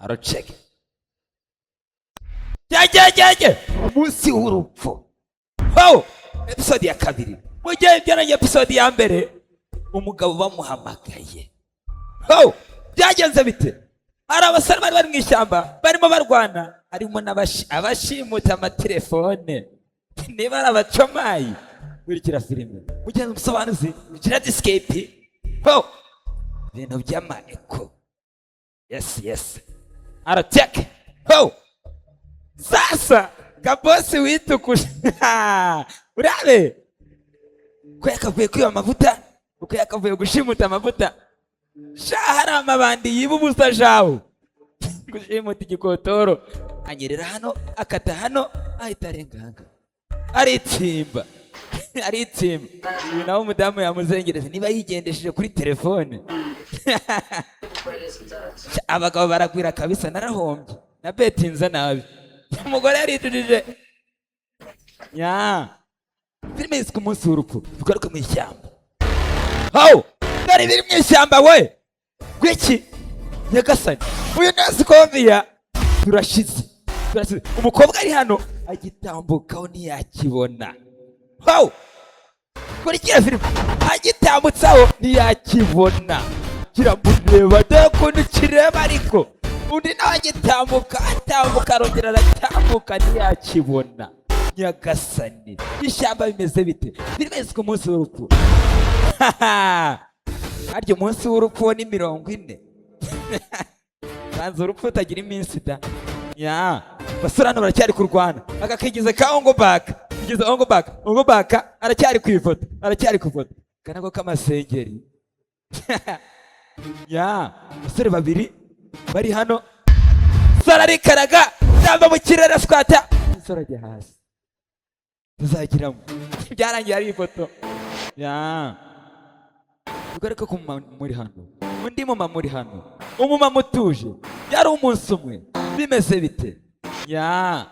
Araceke jyajyajyajye. Umunsi w'urupfu ho, episode ya kabiri. Mu gihe byarangiye episode ya mbere, umugabo bamuhamagaye ho, byagenze bite? Hari abasore bari bari mu ishyamba barimo barwana, harimo abashimuta amatelefone, niba ari abacomayi. Kurikira filime mugenzi, umusobanuzi Gerard Escape ho, ibintu by'amaeko. Yes, arateke ho. Sasa kabosi witukuje, urabe ko yakavuye kwiba amavuta, uko yakavuye gushimuta amavuta. Sha, hari amabandi yiba ubusa jawo gushimuta igikotoro, anyerera hano, akata hano, ahita arenganga, aritsimba, aritsimba. Uyu nawe umudamu yamuzengereza niba yigendesheje kuri telefone. Sha, abagabo baragwira kabisa. Narahombye na betinze nabi. Umugore yaritujije nya. Filime yiswe Umunsi w'Urupfu. Tugaruke mu ishyamba. Hawo, dore biri mu ishyamba we. Gwiki nyagasani, uyu nasi komiya. Turashize, turashize. Umukobwa ari hano, agitambukaho ntiyakibona. Hawo, kurikira filime, agitambutsaho ntiyakibona, kiramureba. Dore ukuntu kireba. Ariko undi nawe agitambuka, atambuka, arongera aratambuka, ntiyakibona. Nyagasani, ishyamba bimeze bite? Filime yiswe Umunsi w'Urupfu. Harya umunsi w'urupfu wo ni 40. Banza urupfu utagira iminsi da. Ya basore hano baracyari kurwana. Aka kigize ka Ong Bak, kigize Ong Bak. Ong Bak aracyari ku ifoto, aracyari ku ifoto kanago k'amasengeri. Ya basore babiri bari hano. Sara arikaraga, nava mu kirere, aswata umusore, ajya hasi. Tuzagiramo byarangiye ari ifoto. Ya tugaruke ku mumama muri hano, undi mumama muri hano, umumama utuje. Yari umunsi umwe, bimeze bite? Ya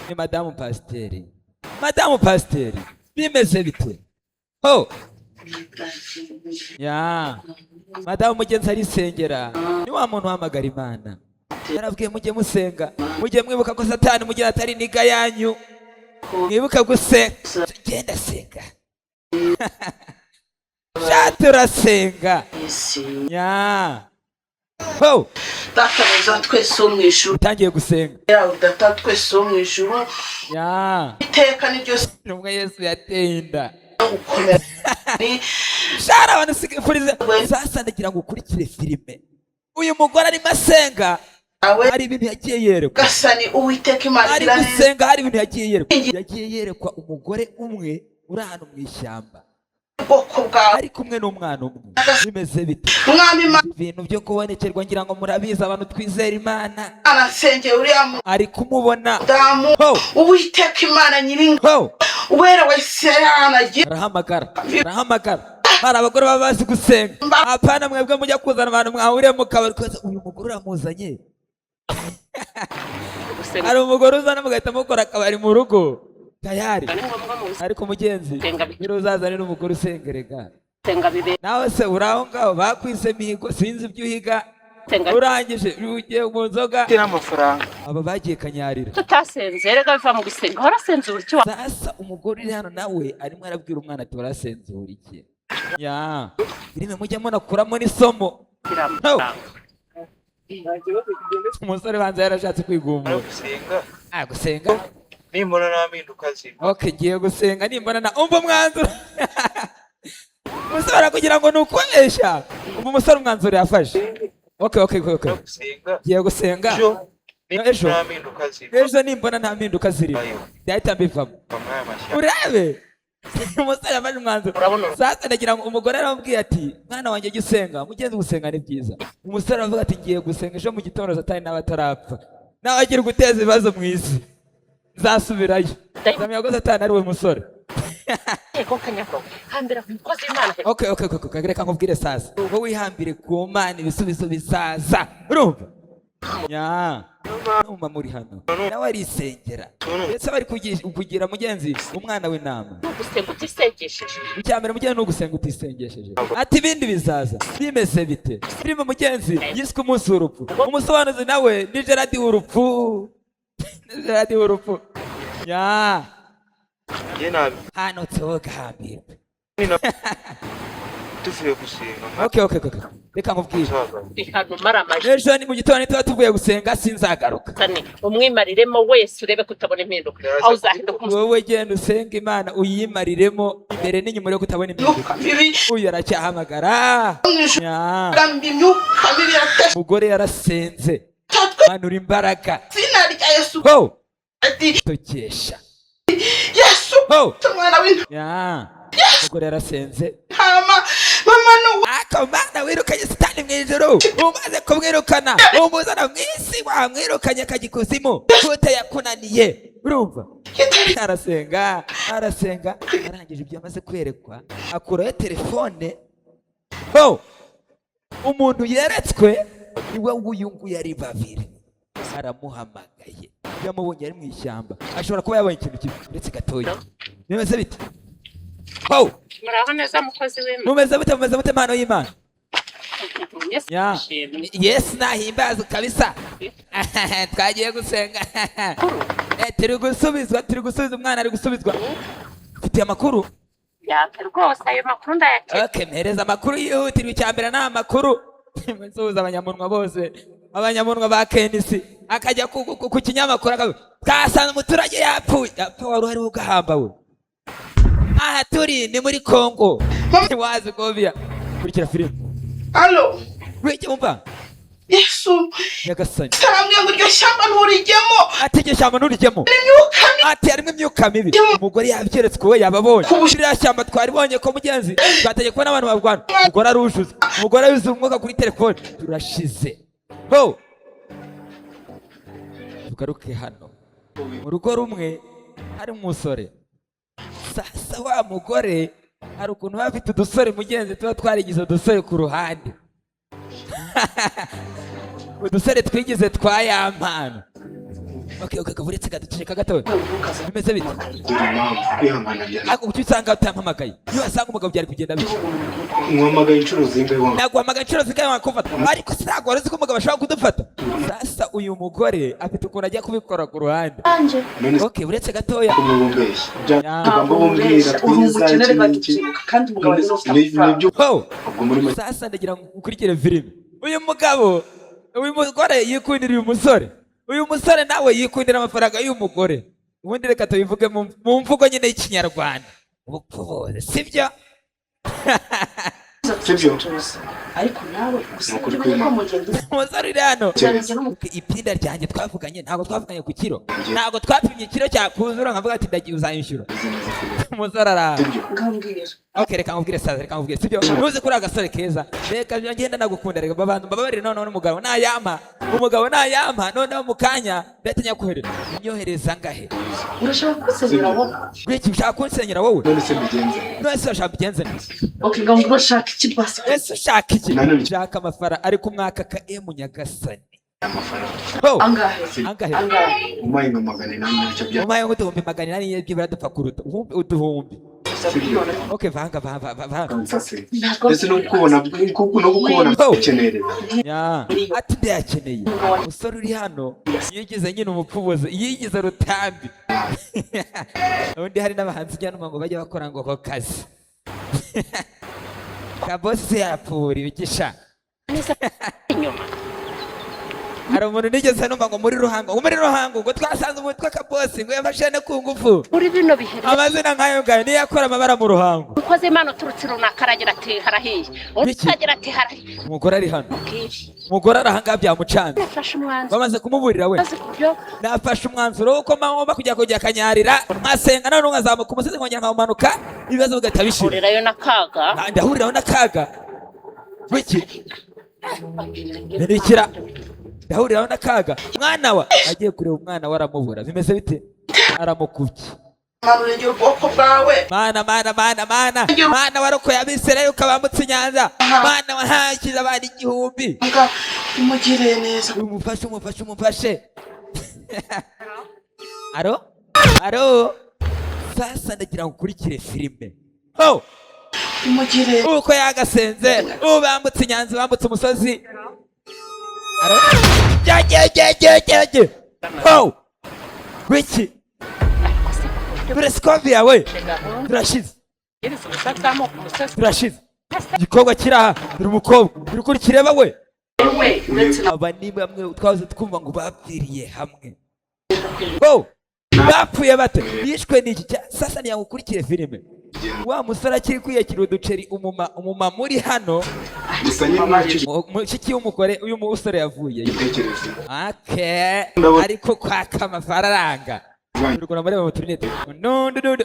ni madamu pasiteri. Madamu pasiteri, bimeze bite ho? Ya madamu mugenzi arisengera, ni wa muntu uhamagara Imana. Yarabwiye: "Mujye musenga, mujye mwibuka ko Satani mugira atari niga yanyu, mwibuka gusenga." Genda senga sha, turasenga nya ho. Data mwiza twese wo mu ijuru, Utangiye gusenga. Yawe Data twese wo mu ijuru, Ya iteka niryo nubwo Yesu yateye inda gukomera ni shara abantu sigifurize. Sasa ndagira ngo ukurikire filime. Uyu mugore arimo asenga, awe hari ibintu yagiye yerekwa. Gasani Uwiteka Imana Ari igira neza. gusenga, hari ibintu yagiye yerekwa. Yagiye yerekwa umugore umwe uri ahantu mu ishyamba, Ubwoko bwawe ari kumwe n'umwana umwe. Bimeze bite? Mwami Imana, Ibintu byo kubonekerwa, ngira ngo murabizi, abantu twizera Imana. nsengeye uriya Ari kumubona. mudamu. Ho. Uwiteka Imana nyiringa, Ho. uwera wa Isirayeli agiye Arahamagara, arahamagara. Hari abagore baba bazi gusenga. Apana mwebwe mujya kuzana abantu mwahuriye mu kabari koza. Uyu mugore uramuzanye. Gusenga Hari umugore uzana mugahita mukora akabari mu rugo tayari. Ni ngombwa mu buzima. Ariko mugenzi, Gusenga niba uzazane n'umugore usengerega. Gusenga bibe Nawe se uri aho ngaho, bakwise mihigo, sinzi ibyo uhiga. Gusenga. Urangije ugiye mu nzoga. N'amafaranga. Aba bagiye kanyarira. Tutasenze erega biva mu gusenga. Warasenze uburyo Sasa umugore uri hano nawe arimo arabwira umwana ati: "Warasenzura iki?" Ya filime mujya munakuramo n'isomo. wagira amafaranga. Umusore banza yarashatse kwigumura. Gusenga. Ah, gusenga. Nimbona nta mpinduka zirimo. Ok, ngiye gusenga, nimbona na umva umwanzuro. Umusore kugira ngo ni ukubeshya. Umva umusore umwanzuro yafashe. Ok. Gusenga. Ngiye gusenga. Ejo. Ejo. Nta mpinduka zirimo. Ejo nimbona nta mpinduka zirimo, ndahita mbivamo. Muri aya mashyamba. Urabe umusore yafashe umwanzuro. Urabona. Sasa ndagira ngo umugore aramubwiye ati: "Mwana wanjye, jya usenga." Mugenzi, gusenga ni byiza. Umusore aravuga ati: "Ngiye gusenga, ejo mu gitondo Satani nawe atarapfa, nawe agira guteza ibibazo mu isi, nzasubirayo." Nzamenya ko Satani ari we musore. Yego kanyako, hambira ku mukozi w'Imana. Ok, reka nkubwire. Sasa wowe wihambire ku Mana, ibisubizo bizaza. Urumva? Nya n'umumama uri hano nawe arisengera, ndetse bari kugira mugenzi umwana w'intama. Gusenga utisengesheje. Icya mbere, mugenzi, ni ugusenga utisengesheje. Ati ibindi bizaza bimeze bite? Filime, mugenzi, yiswe Umunsi w'Urupfu. Umusobanuzi nawe ni Gerard w'urupfu, ni Gerard w'urupfu. Nya Njye nabi hano tugambirwe. Tuvuye gusenga nka Okay, reka nkubwire. musaza. Ihano maramaje. Ejo ni mu gitondo nituba tuvuye gusenga, sinzagaruka. Umwimariremo wese, urebe ko utabona impinduka, aho uzahinduka umusore. Wowe genda usenge Imana, uyimariremo imbere n'inyuma yo kutabona impinduka. Imyuka mibi Uyu aracyahamagara. mu ijuru. Nya. Imyuka mibi iratesha Umugore yarasenze. Twe Manura imbaraga. Izina rya Yesu. Ho. Ati Tokesha. Yesu, Ho. umwana w'intama. Nya. Umugore yarasenze. Mama nuwe. Ako Mana, wirukanye Sitani mu ijuru, umaze kumwirukana umuzana mu isi, wamwirukanye akajya ikuzimu gute? Yakunaniye, urumva? Arasenga, arasenga, arangije ibyo amaze kwerekwa akurayo telefone. Ho, umuntu yeretswe niwe nguyu nguyu, ari babiri, aramuhamagaye. Yamubonye ari mu ishyamba, ashobora kuba yabonye ikintu kimwe uretse gatoya. Bimeze bite? Ho. Muraho neza, mukozi w'Imana. Mumeze bute? Mumeze bute, mpano y'Imana? Yesu Ya. ashimwe. Yesu nahimbaza kabisa. Twagiye gusenga. Turi gusubizwa, turi gusubiza, umwana ari gusubizwa. Mfitiye amakuru. Yaka rwose, ayo makuru ndayakeneye. Okay, mpereza amakuru yihutirwa. Icya mbere ni amakuru. Nsuhuza abanyamunwa bose, abanyamunwa ba KNC. Akajya ku kinyamakuru akavuga twasanze umuturage yapfuye. Yapfa wari uhari ugahamba we. Aha turi ni muri Congo, wazi Gobia. Kurikira filime. Alo. Wiki umva. Yesu. Nyagasani. Sarambwiye ngo iryo shyamba nturijyemo. Ati iryo shyamba nturijyemo. Imyuka mibi. Ati harimo imyuka mibi. Umugore yabyeretswe, we yababonye. Ririya shyamba twaribonye ko, mugenzi, twatangiye kubona abantu barwana. Umugore arujuze, umugore yuzuye umwuka kuri telefone, turashize. Ho, tugaruke hano mu rugo rumwe hari umusore. Sasa wa mugore hari ukuntu baba bafite udusore, mugenzi, tuba twarigize udusore ku ruhande, udusore twigize twa ya mpano. Okay, uretse gaduceka gatoya. Bimeze bite? Dore impamvu kwihangana bya Ariko kuki usanga utampamagaye? Iyo wasanga umugabo byari kugenda bite? Nkuhamagaye inshuro zingahe wanga? Naguhamagaye inshuro zingahe wakufata? Ariko sintabwo wari uzi ko umugabo ashobora kudufata. Sasa uyu mugore afite ukuntu ajya kubikora ku ruhande. None se Okay, uretse gatoya. ko mubumbeshya ibya Ya. tugomba bumbwira Uri twiza umukene, iki reka n'iki. tukibuka kandi umugabo None ari ufite se amafaranga. nibyo? Ho. Ubwo muri make Sasa ndagira ngo ukurikire filime. Uyu mugabo, uyu mugore yikundira uyu musore, uyu musore nawe yikundira amafaranga y'uyu mugore. Ubundi reka tubivuge mu mvugo nyine y'ikinyarwanda, ubupfubuzi, sibyo? Sibyo? Tuzi. Ariko nawe gusa Ni ukuri ujye umenya ko kw'Imana. mu ngendo Umusore uri hano. uzarenge n'umugabo. Ipinda ryanjye twavuganye, ntabwo twavuganye ku kiro, ntabwo twapimye ikiro cyakuzura nkavuga ati ndagiye uzanyishyura. Uzi neza ko Umusore araha. sibyo? Ngambwira. Okay, reka nkubwire saza, reka nkubwire, sibyo? Ntuzi kuri agasore keza, reka ngenda nagukunda, reka abantu mbabarire. Noneho n'umugabo nayampa, umugabo nayampa noneho mu kanya ndahita nyakohereza. Unyohereza angahe? Urashaka kusenyera wowe? Gwiki, ushaka kunsenyera wowe? None se mbigenze? None se urashaka mbigenze nte? Okay, ngambwira, urashaka iki basi? Ese ushaka iki? Nanone- Nshaka amafaranga ariko umwaka ka emu nyagasani. Amafaranga. Ho. Angahe? Angahe? Angahe? Umpaye nka 800 nicyo bya Umpaye nk'uduhumbi 800 byibura dupfa kuruta uduhumbi. Sibyo? Okay, vanga vanga vanga. Kansase. Ntabwo Ndetse no kukubona, no kukubona Oh. ukenereza. Ya. Ati ndayakeneye. Umusore uri hano yigize nyine umupfubuzi, yigize rutambi. Ubundi hari n'abahanzi njyanama ngo bajye bakora ngo ako kazi kabosi yapfura ibigisha. Inyuma. Hari umuntu nigeze numva ngo muri Ruhango, ngo muri Ruhango ngo twasanze umuntu witwa Kabosi ngo yafashe no ku ngufu. Muri bino bihe rero, Amazina nk'ayo ngayo niyo akora amabara mu Ruhango. umukozi w'Imana uturutse runaka aragira ati harahiye, undi Biki? agira ati harahiye. Umugore ari hano. Mbwire. Umugore ari ahangaha byamucanze. Nafashe umwanzuro. Bamaze kumuburira we. Maze ku byo Nafashe umwanzuro w'uko ngomba kujya kanyarira nkasenga, none nkazamuka umusozi nkongera nkawumanuka, ibibazo bigahita bishira. hurirayo n'akaga. Ndahuriraho n'akaga wiki nirikira, ndahuriraho n'akaga. Mwana wa agiye kureba umwana we aramubura. Bimeze bite? Aramukubye. Mana, urengera ubwoko bwawe. Mana, mana, mana, mana, mana warokoye Abisirayeli ukabambutsa inyanja, mana wahakiza abantu igihumbi. Nga Umugiriye neza. Umufashe, umufashe, umufashe. Aro, aro, sasa ndagira ngo ukurikire filime. Oh! Umugiriye. Uko yagasenze, ubu bambutse inyanza, bambutse umusozi. Aro, jye. Oh, wiki Prescovia we, turashize. Gereza ubusa ku musozi. Turashize. Igikorwa kiri aha, dore umukobwa uri kuri kireba we. We uretse na Aba ni bamwe twahoze twumva ngo bapfiriye hamwe. Oh, bapfuye bate? Bishwe n'iki? Sasa ntiyagukurikire filime. Wa musore akiri kwiyakira uduceri, umumama uri hano, Gusa nyine ntacyo mushiki w'umugore uyu musore yavuye. Igitekerezo. Okay, ariko kwaka amafaranga. Urugura muri mu turinete. Nundu nundu.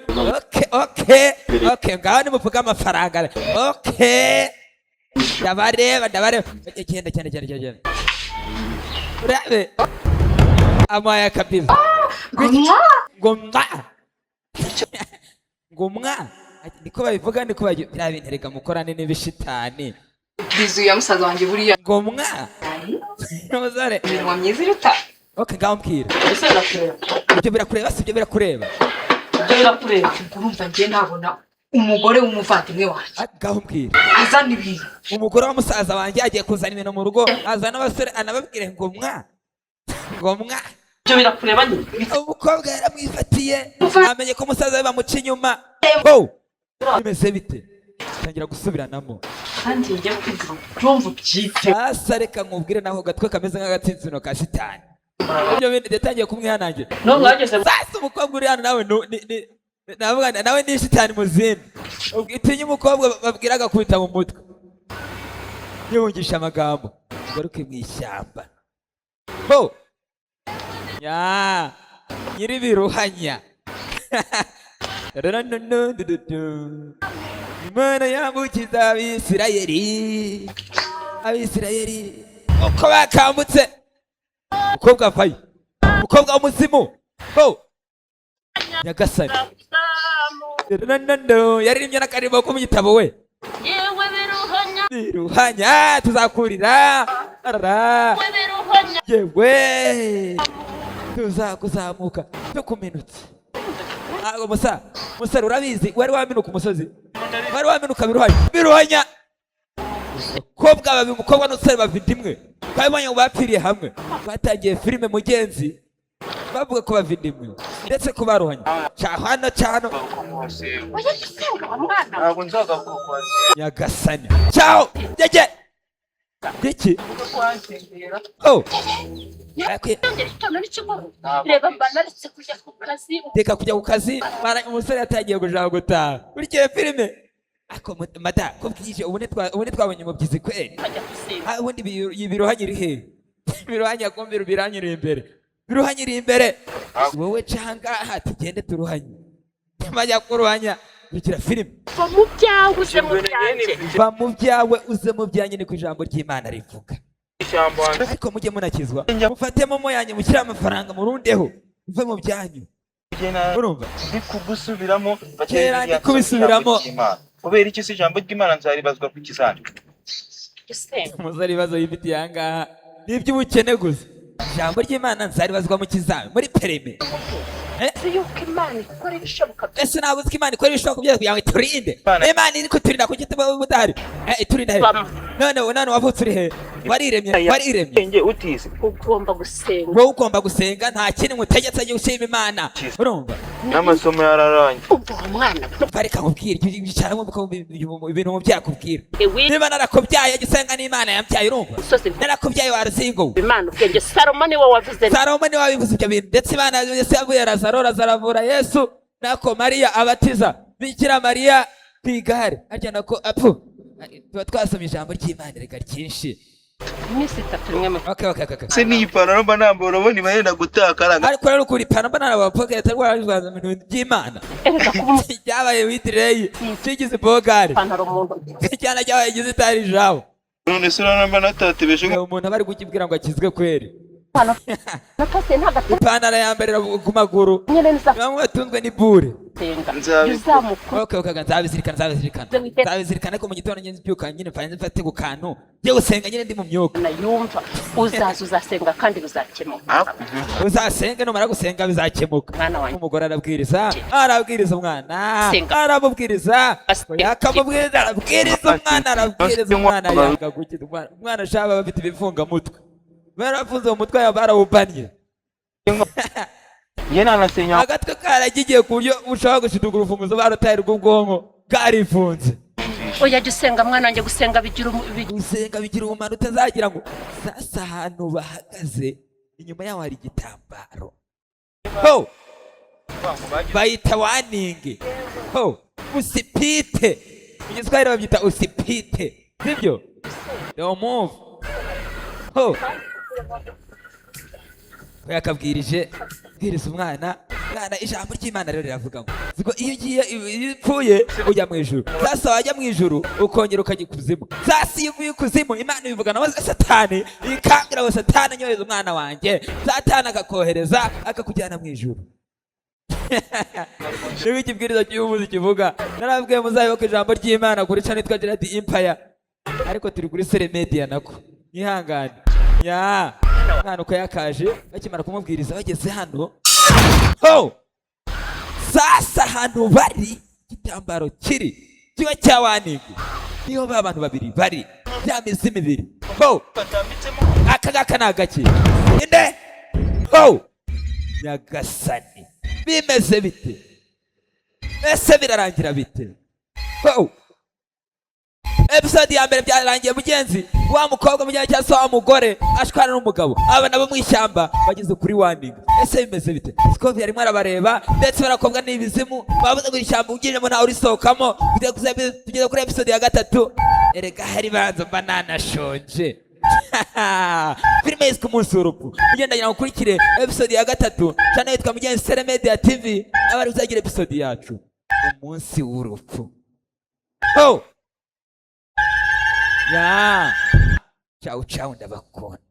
Okay, ngaho nimuvuga amafaranga. Okay. Ndabareba, ndabareba. Genda, genda, genda, genda. Urabe. Amaya kabisa. Ngo mwa. Ngo mwa. Niko babivuga, niko bagira. Biriya bintu erega mukorane n'ibishitani. Bizu ya musaza wanjye buriya. Ngo mwa. Umusore. Iminwa myiza iruta. Okay, ngaho mbwira. Ese birakureba? Ibyo birakureba, si ibyo birakureba? Ibyo birakureba? Urumva njye nabona umugore w'umuvandimwe wanjye Ah, ngaho mbwira. azana ibintu. Umugore wa musaza wanjye agiye kuzana ibintu mu rugo, azana abasore, anababwire ngo mwa, ngo mwa. Ibyo birakureba nyine? Umukobwa yaramwifatiye, amenye ko umusaza we bamuca inyuma. Oh, bimeze bite? Tangira gusubiranamo. Kandi njye kwiga byumva ubyite. Sasa reka nkubwire, naho gatwe kameze nk'agatsintsino ka shitani. Ibyo bintu yatangiye kumwihanangira. No mwageze. Sasa umukobwa uri hano nawe navuga nawe ni shitani mu zindi. Ubwo itinya umukobwa babwira agakubita mu mutwe, yihungisha amagambo. Ugaruke mu ishyamba. Ho ya nyiribiruhanya. Rararararararara. Imana yambukiza Abisirayeli, Abisirayeli uko bakambutse, umukobwa avayo, umukobwa w'umuzimu. Ho nyagasani. Rararararara. Yaririmbye n'akaririmbo ko mu gitabo we. Yewe biruhanya. Biruhanya tuzakurira arara. Biruhanya. Yewe tuzakuzamuka tukuminutse. Ntabwo musa musore urabizi, wari waminuka umusozi, wari waminuka biruhanya, biruhanya. Abakobwa babiri, umukobwa n'umusore bava imwe, twabibonye ngo bapfiriye hamwe. Batangiye filime mugenzi bavuga ko bava imwe, ndetse ko baruhanya cahano cahano. Oya, gusenga wa mwana. Ntabwo nzagaruka kwa Nyagasani, ciao jeje iki. Oh. Yongera igitondo n'ikigoroba, reba mba naretse kujya ku kazi. Reka kujya ku kazi. Umusore yatangiye gushaka gutaha. Burikiye filime ako mada ko bwije, ubundi twabonye umubyizi kweri. Nkajya gusenga. Ah, ubundi ibiruhanya iri hehe? Ibiruhanya kumvira, ibiruhanya iri imbere, biruhanya iri imbere. Wowe cangaha tugende turuhanye. Bajya kuruhanya. Kurikira filime. Va mu byawe uze mu byanjye. Va mu byawe uze mu byanjye, niko ijambo ry'Imana rivuga. Ishyamba wanjye. Ariko mujye munakizwa, mufate momo yanyu, mushyire amafaranga murundeho, muve mu byanyu. Urumva? Ndi kugusubiramo. Kera ndi kubisubiramo. Kubera iki se ijambo ry'Imana nzaribazwa ku kizami? Gusenga. Umusore ibibazo yifitiye aha ngaha ni iby'ubukene gusa. Ijambo ry'Imana nzaribazwa mu kizami muri perime. Uzi yuko Imana ikora ibishoboka byose. Ese ntabwo uzi ko Imana ikora ibishoboka byose kugira ngo iturinde? Imana- Imana iri kuturinda kuki tuba budahari? Iturinda he? Bama. None wavutse uri he? Wariremye, wariremye. Ubwenge utize. Ugomba gusenga. Wowe ugomba gusenga, nta kindi ngutegetse, ajye ushima Imana, urumva? N'amasomo yararangiye. Umva wa mwana. Reka nkubwire, icara wumve ko ibintu umubyeyi akubwira. Ewe. Niba narakubyaye, jya usenga n'Imana yambyaye, urumva? Umusozi. Narakubyaye waruzingo we. Imana ubwenge, Salomo niwe wavuze. Salomo niwe wabivuze ibyo bintu, ndetse Imana Yesu yavuye Lazaro, Lazaro avura Yesu, nako Mariya abatiza Bikira Mariya ku igare harya, nako apfu. Tuba twasomye ijambo ry'Imana reka ryinshi. Iminsi 3 rimwe mu Okay. Se n'iyi pantaro mba nambaye urabona iba yenda gutakara? Ariko rero ukuri ipantaro mba narabapoke rwanda ibintu by'Imana. Erega kuba Cyabaye witireyi kigize bogari. ipantaro mu ntoki. Cyana cyabaye gize itari ijabo. None se urabona mba natatebeje? Umuntu aba ari kukibwira ngo akizwe kweri. Napasiye nta gatebe. Ipantaro yambarira ku maguru. Nyine nza. Bamwe batunzwe n'ibure. Senga. Nzabikora. Uzamukuze Okay, okay, nzabizirikana, nzabizirikana, wite nzabizirikana. Ariko mu gitondo njye mbyuka nyine mfanye mfate ku kantu njye gusenga nyine ndi mu myuka. Yumva uzaza uzasenga kandi bizakemuka. Uzasenge, numara gusenga bizakemuka. Mwana wanjye. Umugore arabwiriza, arabwiriza umwana. Senga. Aramubwiriza. Senga. Yakamubwiriza, arabwiriza umwana, arabwiriza umwana, yanga gukiza umwana. Umwana ashaba bafite ibifungamutwe, barafunze mu mutwe yabo, barawubannye. Njye nanasenya. Agatwe karagigiye ku buryo ushobora gushiduka urufunguzo barutaye rw'ubwonko bwarifunze. Oya, jya usenga mwana wanjye, gusenga bigira Gusenga bigira umumaro utazagira ngo. Sasa ahantu bahagaze inyuma yaho hari igitambaro ho bayita warning ho, usipite mu Giswahili babyita usipite, sibyo? Don't move. Ho ko yakabwirije, bwiriza umwana. Mwana, ijambo ry'Imana rero riravuga ngo siko iyo ugiye, iyo upfuye ujya mu ijuru. Sasa wajya mu ijuru ukongera ukajya ikuzimu. Sasa iyo uvuye ikuzimu, Imana ibivuga nawe Satani ikambwira ngo: "Satani, nyohereza umwana wanjye." Satani akakohereza, akakujyana mu ijuru. Niba ikibwiriza cy'uyu kivuga, narabwiye muzayoboke ijambo ry'Imana kuri channel yitwa Gerard Empire, ariko turi kuri Sere Media nako mwihangane. Ya mwana uko yakaje, bakimara kumubwiriza bageze hano ho. Sasa ahantu bari igitambaro kiri kiba cya warning, niho ba bantu babiri bari bya mizimu ibiri ho. Aka ngaka ni agaki inde ho? Nyagasani, bimeze bite? Ese birarangira bite ho? Episode ya mbere byarangiye mugenzi wa mukobwa mugenzi cyangwa se wa mugore ashwana n'umugabo, aba nabo mu ishyamba bageze kuri warning. Ese bimeze bite? Scorpio arimo arabareba, ndetse barakobwa n'ibizimu bavuze ngo ishyamba ugiyemo ntawe urisohokamo. Tugeze kuri episode ya gatatu. Erega hari banza mba nanashonje. Filime yiswe Umunsi w'Urupfu. Ugenda ngira ngo ukurikire episode ya gatatu channel yitwa Mugenzi Sere Media TV, aba ari uzagira episode yacu Umunsi w'Urupfu. Oh ya, ciao ciao, ndabakunda.